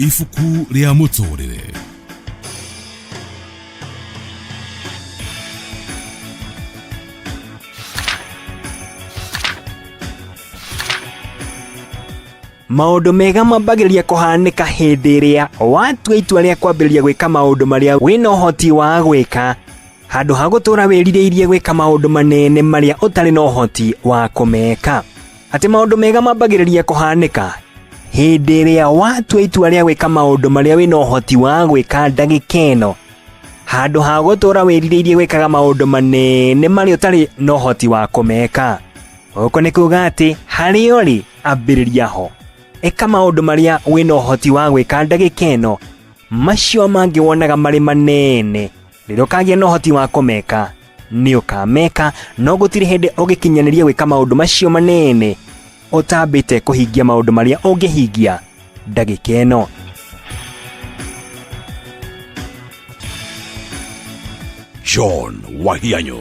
Ibuku rĩa mũtũrĩre. Maũndũ mega mambagĩrĩria kũhanĩka hĩndĩ ĩrĩa watua itua rĩa kwambĩrĩria gwĩka maũndũ marĩa wĩna ũhoti wa gwĩka, handũ ha gũtũũra wĩrirĩirie gwĩka maũndũ manene marĩa ũtarĩ na ũhoti wa kũmeka. Atĩ maũndũ mega mambagĩrĩria kũhanĩka hĩndĩ ĩrĩa watua itua rĩa gwĩka maũndũ marĩa wĩna ũhoti wa gwĩka ndagĩka ĩno, handũ ha gũtũũra wĩrirĩirie gwĩkaga maũndũ manene marĩa ũtarĩ na ũhoti wa kũmeka. Gũkũ nĩ kuuga atĩ harĩa ũrĩ ambĩrĩria ho. Ĩka maũndũ marĩa wĩna ũhoti wa gwĩka ndagĩka ĩno, macio mangĩ wonaga marĩ manene, rĩrĩa ũkagĩa na ũhoti wa kũmeka nĩ ũkameka, no gũtirĩ hĩndĩ ũngĩkinyanĩria gwĩka maũndũ macio manene ũtambĩte kũhingia maũndũ marĩa ũngĩhingia ndagĩka ĩno. John Wahianyo.